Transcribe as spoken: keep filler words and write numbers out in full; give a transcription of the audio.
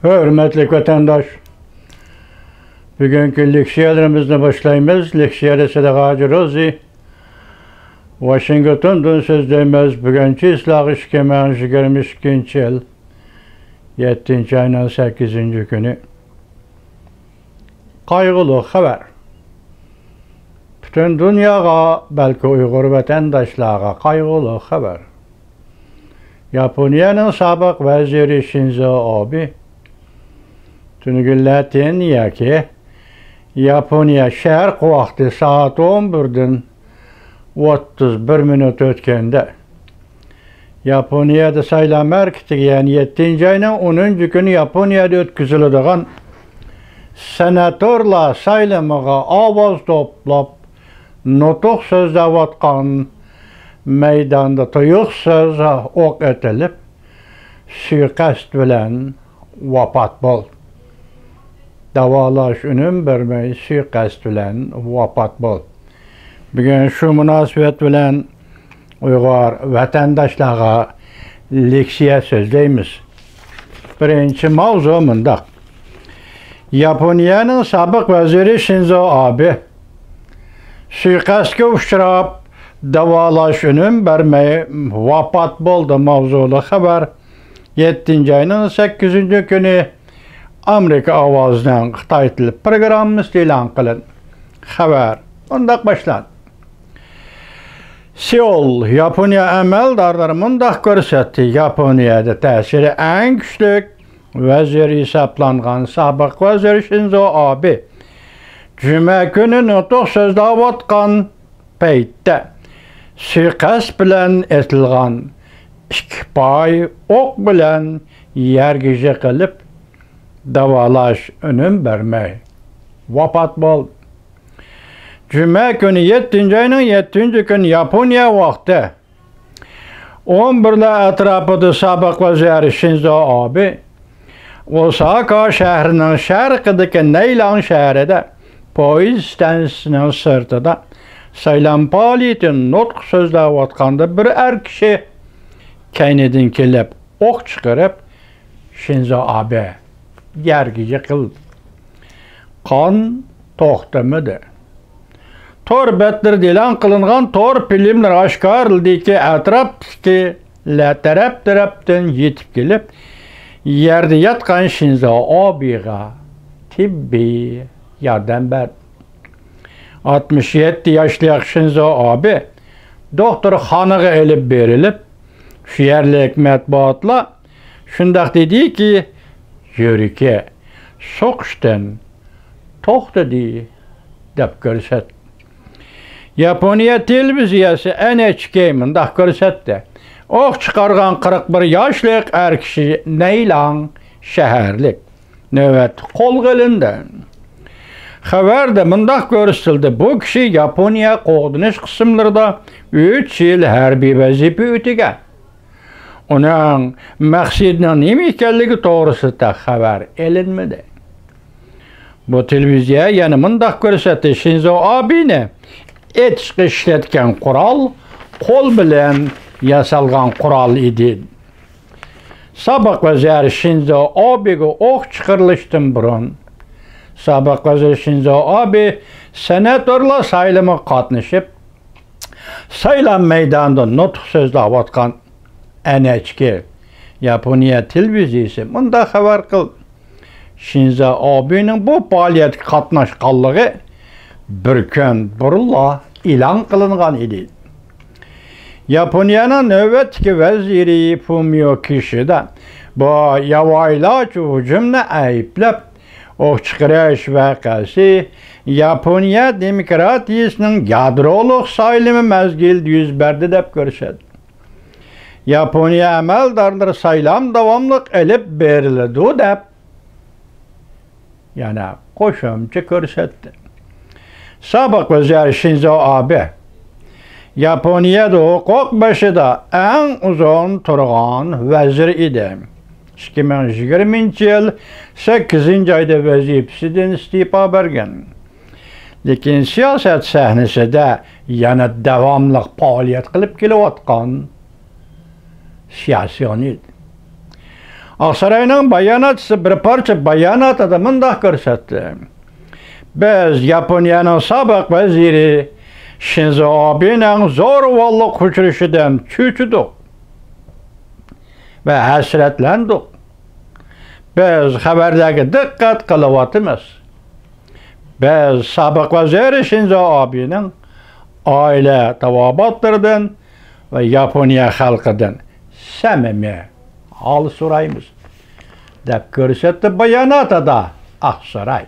ھۆرمەتلىك ۋەتەنداش، بۈگۈنكى لېكسىيەلىرىمىزنى باشلايمىز. لېكسىيەدە سىدىق ھاجى روزى، ۋاشىنگتوندىن سۆزلەيمىز. بۈگۈن چىسلاغ ئىككى مىڭ يىگىرمە ئىككىنچى يىل، يەتتىنچى ئاينىڭ سەككىزىنچى كۈنى. قايغۇلۇق خەۋەر. پۈتۈن دۇنياغا، بەلكى ئۇيغۇر ۋەتەنداشلارغا قايغۇلۇق خەۋەر. ياپونىيەنىڭ سابىق ۋەزىرى شىنزو ئابې تۈنۈگۈن لاتېنىيەكى ياپونىيە شەرق ۋاقتى سائەت ئون بىردىن ئوتتۇز بىر مىنۇت ئۆتكەندە، ياپونىيەدە سايلام ھەرىكىتىگە، يەنى يەتتىنچى ئاينىڭ ئونىنچى كۈنى ياپونىيەدە ئۆتكۈزۈلىدىغان سېناتورلار سايلىمىغا ئاۋاز توپلاپ، نۇتۇق سۆزلەۋاتقان مەيداندا تۇيۇقسىز ئوق ئېتىلىپ، سۇيىقەست بىلەن ۋاپات بولدى. داۋالاش ئۈنۈم بەرمەي، سۇيىقەست بىلەن ۋاپات بولدى. بۈگۈن شۇ مۇناسىۋەت بىلەن ئۇيغۇر ۋەتەنداشلارغا لېكسىيە سۆزلەيمىز. بىرىنچى ماۋزۇ مۇنداق. ياپونىيەنىڭ سابىق ۋەزىرى شىنزو ئابې سۇيىقەستكە ئۇچراپ، داۋالاش ئۈنۈم بەرمەي ۋاپات بولدى ماۋزۇلۇق خەۋەر يەتتىنچى ئاينىڭ سەككىزىنچى كۈنى ئامېرىكا ئاۋازىنىڭ خىتاي تىلى پروگراممىسىدا ئېلان قىلىندى. خەۋەر مۇنداق باشلاندى. سېئۇل، ياپونىيە ئەمەلدارلىرى مۇنداق كۆرسەتتى: ياپونىيەدە تەسىرى ئەڭ كۈچلۈك ۋەزىر ھېسابلانغان سابىق ۋەزىر شىنزو ئابې جۈمە كۈنى نۇتۇق سۆزلەۋاتقان پەيتتە سۇيىقەست بىلەن ئېتىلغان ئىككى پاي ئوق بىلەن يەرگە يىقىلىپ، داۋالاش ئۈنۈم بەرمەي ۋاپات بولدى. جۈمە كۈنى، يەتتىنچى ئاينىڭ يەتتىنچى كۈنى ياپونىيە ۋاقتى ئون بىرلەر ئەتراپىدا سابىق ۋەزىر شىنزو ئابې ئوساكا شەھىرىنىڭ شەرقىدىكى نەيلاڭ شەھىرىدە پويىز ئىستانسىسىنىڭ سىرتىدا سايلام پائالىيىتى نۇتۇق سۆزلەۋاتقاندا، بىر ئەر كىشى كەينىدىن كېلىپ ئوق چىقىرىپ، شىنزو ئابې يەرگە يىقىلدى. قان توختىمىدى. تور بەتلىرىدە ئېلان قىلىنغان تور فىلىملىرى ئاشكارىلىدىكى، ئەتراپتىكىلەر تەرەپ-تەرەپتىن يېتىپ كېلىپ، يەردە ياتقان شىنزو ئابېغا تېببىي ياردەم بەردى. ئاتمىش يەتتە ياشلىق شىنزو ئابې دوختۇرخانىغا ئېلىپ بېرىلىپ، شۇ يەرلىك مەتبۇئاتلار شۇنداق دېدىكى، يۈرىكى سوقۇشتىن توختىدى، دەپ كۆرسەتتى. ياپونىيە تېلېۋىزىيەسى ئېن ئېچ كېي مۇنداق كۆرسەتتى: ئوق چىقارغان قىرىق بىر ياشلىق ئەر كىشى نەيلاڭ شەھەرلىك، نۆۋەتتە قولغا ئېلىندى. خەۋەردە مۇنداق كۆرسىتىلدى: بۇ كىشى ياپونىيە قوغدىنىش قىسىملىرىدا ئۈچ يىل ھەربىي ۋەزىپە ئۆتىگەن. ئۇنىڭ مەقسىتىنىڭ نېمە ئىكەنلىكى توغرىسىدا خەۋەر ئېلىنمىدى. بۇ تېلېۋىزىيە يەنە مۇنداق كۆرسەتتى: شىنزو ئابېنى ئېتىشقا ئىشلەتكەن قورال قول بىلەن ياسالغان قورال ئىدى. سابىق ۋەزىر شىنزو ئابېگە ئوق چىقىرىلىشتىن بۇرۇن، سابىق ۋەزىر شىنزو ئابې سېناتورلار سايلىمىغا قاتنىشىپ، سايلام مەيدانىدا نۇتۇق سۆزلەۋاتقان. ئېن ئېچ كېي ياپونىيە تېلېۋىزىيىسى مۇنداق خەۋەر قىلدى: شىنزو ئابېنىڭ بۇ پائالىيەتكە قاتناشقانلىقى بىر كۈن بۇرۇنلا ئېلان قىلىنغان ئىدى. ياپونىيەنىڭ نۆۋەتتىكى ۋەزىرى فۇمىيو كىشىدا بۇ ياۋايىلارچە ھۇجۇمنى ئەيىبلەپ، ئوق چىقىرىش ۋەقەسى ياپونىيە دېموكراتىيىسىنىڭ يادرولۇق سايلىمى مەزگىلىدە يۈز بەردى، دەپ كۆرسەتتى. ياپونىيە ئەمەلدارلىرى سايلام داۋاملىق ئېلىپ بېرىلىدۇ، دەپ يەنە قوشۇمچە كۆرسەتتى. سابىق ۋەزىر شىنزو ئابې ياپونىيەدە ھوقۇق بېشىدا ئەڭ ئۇزۇن تۇرغان ۋەزىر ئىدى. ئىككى مىڭ يىگىرمىنچى يىل سەككىزىنچى ئايدا ۋەزىپىسىدىن ئىستېپا بەرگەن. لېكىن سىياسەت سەھنىسىدە يەنە داۋاملىق پائالىيەت قىلىپ كېلىۋاتقان سىياسىيون ئىدى. ئاقساراينىڭ باياناتچىسى بىر پارچە باياناتىدا مۇنداق كۆرسەتتى: بىز ياپونىيەنىڭ سابىق ۋەزىرى شىنزو ئابېنىڭ زورىۋانلىق ئۇچرىشىدىن چۆچۈدۇق ۋە ھەسرەتلەندۇق. بىز خەۋەرلەرگە دىققەت قىلىۋاتىمىز. بىز سابىق ۋەزىر شىنزو ئابېنىڭ ئائىلە تاۋابىئاتلىرىدىن ۋە ياپونىيە خەلقىدىن سەمىمىي ھال سورايمىز، دەپ كۆرسەتتى باياناتىدا ئاقساراي.